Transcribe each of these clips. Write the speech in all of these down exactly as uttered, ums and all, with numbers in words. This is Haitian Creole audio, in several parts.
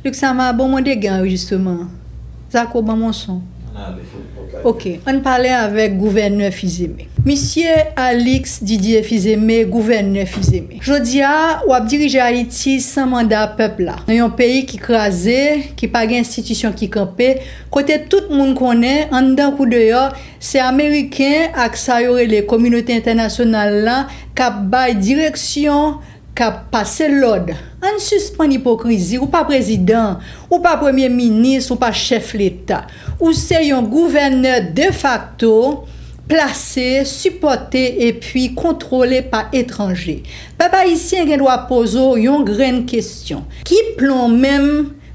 Luxama, bon, mwen degè anrejistreman an. Zako, ban m yon son. Ok, ann pale avèk gouvènè Fils-Aimé. Misye Alix Didier Fils-Aimé, gouvènè Fils-Aimé. Jodi a, w ap dirije Ayiti san manda pèp la. Nan yon peyi ki kraze, ki pa gen enstitisyon ki kanpe, kote tout moun konnen, anndan kou deyò, se Ameriken ak sa yo rele kominote entènasyonal la k ap bay direksyon, k ap pase lòd. Ann sispann ipokrizi, ou pa prezidan, ou pa premye minis, ou pa chèf leta. Ou se yon gouvènè defakto, plase, sipòte epi kontwole pa etranje. Pèp ayisyen gen dwa poze w yon grenn kesyon. Ki plan w menm,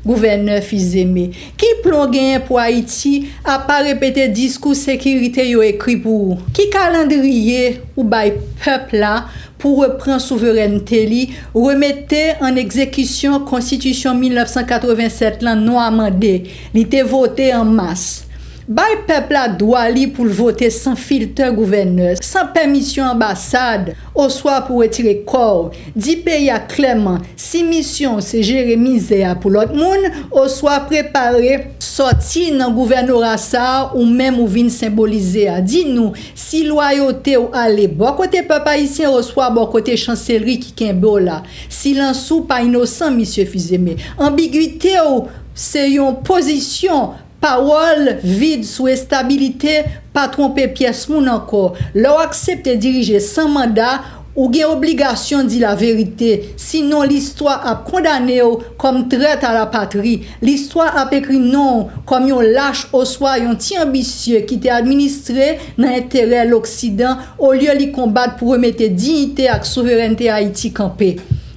gouvènè Fils-Aimé? Ki plan w genyen pou Ayiti, apa repete diskou sekirite yo ekri pou ou? Ki kalandriye ou bay pèp la pou reprann souverènte li, remete an egzekisyon Konstitisyon mil nèf san katrevennsèt lan non amande, li te vote an mas? Bay pèp la dwa li pou l vote san filtè gouvènè, san pèmisyon anbasad, oswa pou retire kò w. Di peyi a klèman si misyon w se jere mizè a pou lòt moun, oswa prepare sòti nan gouvènora sa a ou menm ou vin senbolize a. Di nou si lwayote w ale bò kote pèp ayisyen oswa bò kote chanselri ki kenbe w la. Silans ou pa inosan, misye Fils-Aimé. Anbigwite w se yon pozisyon. Pawòl vid sou estabilite pa twonpe pyès moun ankò. Lè w aksepte dirije san manda, ou gen obligasyon di laverite, sinon listwa ap kondane w kòm trèt a lapatri. Listwa ap ekri non w kòm yon lach oswa yon ti anbisye ki te administre nan enterè Loksidan olye li konbat pou remete diyite ak souverènte Ayiti kanpe.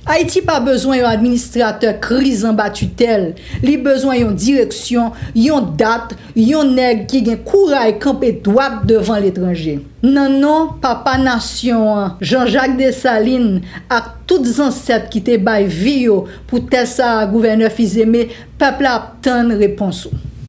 Ayiti pa bezwen yon administratè kriz anba titèl. Li bezwen yon direksyon, yon dat, yon nèg ki gen kouray kanpe dwat devan letranje. Nan non papa nasyon an, Jean-Jacques Dessalines, ak tout zansèt ki te bay vi yo pou tè sa a, gouvènè Fils-Aimé, pèp la ap tann repons ou.